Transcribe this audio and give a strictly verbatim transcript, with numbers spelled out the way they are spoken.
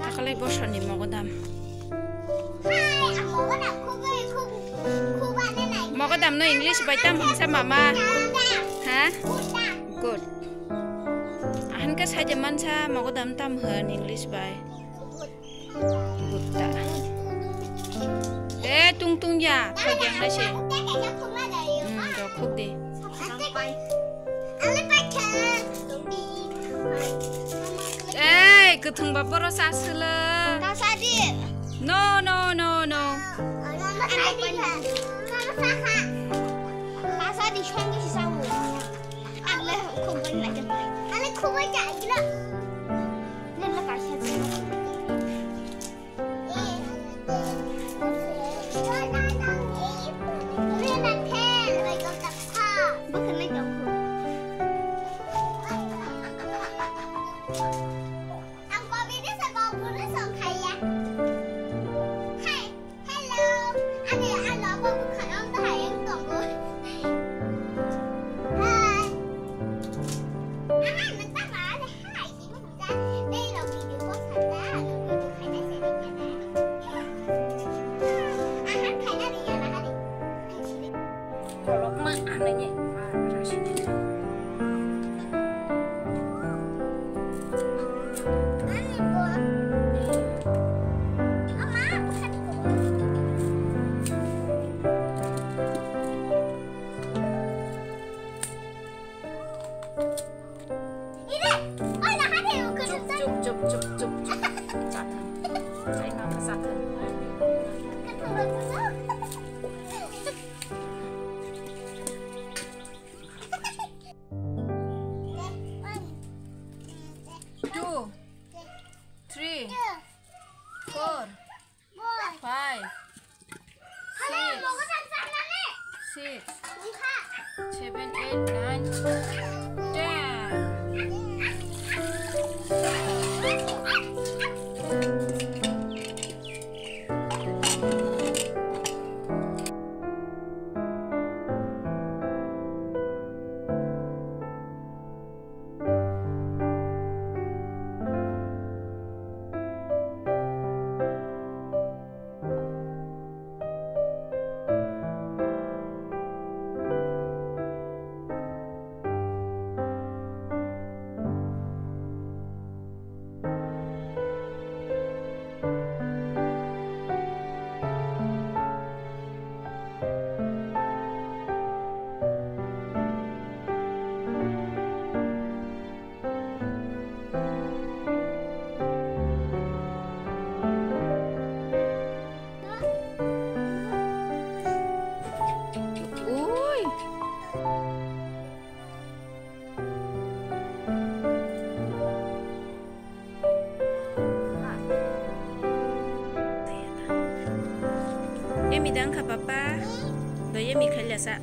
Takalai bosoni mogodam. Mogodam no English bai tam hwnsa mama? Ha? Good. Ahan ka saja mansa mogodam tam hwn English bai. Gutta. Eh, tung tung ya, thok yang na se. Hmm, rok khuk di. Eh, kuthung ba boro sa sila. No, no, no, no. Hello. Ani ano bo bwkhano wng tong. Hi. Aha, nang tama ani hi. Ini bukan. Dei lo video ko kata, ano video kata sini kata. Aha, kata dia lah ni. Kolokma ananya. Chup, chup, chup, chup, chup. Sakha. Ai, mama, sakha. Two, three, four, five, six, six, seven, eight, nine, ten. Ui. Yemi dang kha papa. Do yemi khailasa.